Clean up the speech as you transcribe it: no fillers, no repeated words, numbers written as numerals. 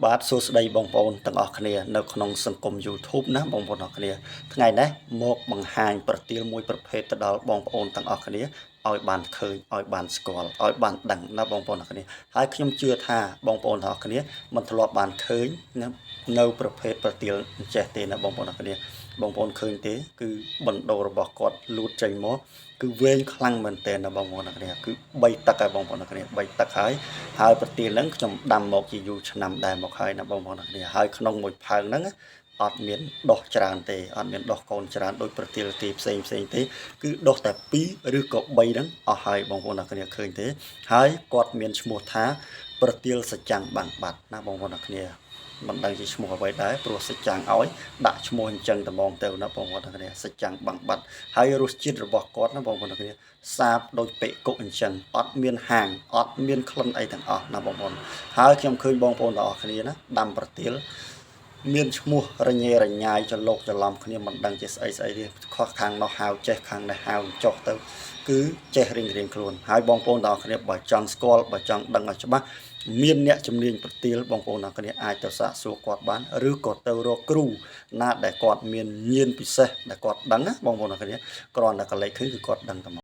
បាទសួស្តីបងប្អូនទាំងអស់គ្នានៅក្នុងសង្គម YouTube ណាបងប្អូនទាំងអស់គ្នាថ្ងៃនេះមកបង្ហាញប្រទាលមួយប្រភេទទៅដល់បងប្អូនទាំងអស់គ្នាឲ្យបានឃើញឲ្យបានស្គាល់ឲ្យបានដឹងណាបងប្អូនទាំងអស់គ្នាហើយខ្ញុំជឿថាបងប្អូនទាំងអស់គ្នាមិនធ្លាប់បានឃើញណានៅប្រភេទប្រទាលអញ្ចេះទេណាបងប្អូនទាំងអស់គ្នាបងប្អូនឃើញទេគឺបណ្ដូររបស់គាត់លូតចេញមកគឺវែងខ្លាំងមែនទែនណាបងប្អូនទាំងអស់គ្នាគឺ3ទឹកហើយបងប្អូនទាំងអស់គ្នា3ទឹកហើយហើយប្រទាលហ្នឹងខ្ញុំដាំមកជាយូរឆ្នាំដែរមកហើយណាបងប្អូនទាំងអស់គ្នាហើយក្នុងមួយផើងហ្នឹងអត់មានដុះច្រើនទេអត់មានដុះកូនច្រើនដូចប្រទាលទីផ្សេងផ្សេងទេគឺដុះតែ2ឬក៏3ហ្នឹងអស់ហើយបងប្អូនទាំងអស់គ្នាឃើញទេហើយគាត់មានឈ្មោះថាប្រទាលសច្ចាំងបាំងបាត់ណាបងប្អូនទាំងអស់គ្នាមិនដឹងជាឈ្មោះអ្វីដែរព្រោះសច្ចាំងឲ្យដាក់ឈ្មោះអញ្ចឹងត្មងទៅណាបងប្អូនទាំងគ្នាសច្ចាំងបាំងបាត់ហើយរសជាតិរបស់គាត់ណាបងប្អូនទាំងគ្នាសាបដូចពេកគុកអញ្ចឹងអត់មានហាងអត់មានក្លិនអីទាំងអស់ណាបងប្អូនហើយខ្ញុំឃើញបងប្អូនទាំងអស់គ្នាណាដាំប្រទាលមានឈ្មោះរញ៉េរញ៉ាយចលោកច្រឡំគ្នាមិនដឹងជាស្អីស្អីទេខុសខាងនោះហៅចេះខាងនេះហៅចុះទៅគឺចេះរៀងរៀងខ្លួនហើយបងប្អូនទាំងអស់គ្នាបើចង់ស្គាល់បើចង់ដឹងឲ្យច្បាស់មានអ្នកជំនាញប្រទាលបងប្អូនទាំងគ្នាអាចទៅសាកសួរគាត់បានឬក៏ទៅរកគ្រូណាដែលគាត់មានញាណពិសេសដែលគាត់ដឹងណាបងប្អូនទាំងគ្នាគ្រាន់តែកលេចឃើញគឺគាត់ដឹងតែមក។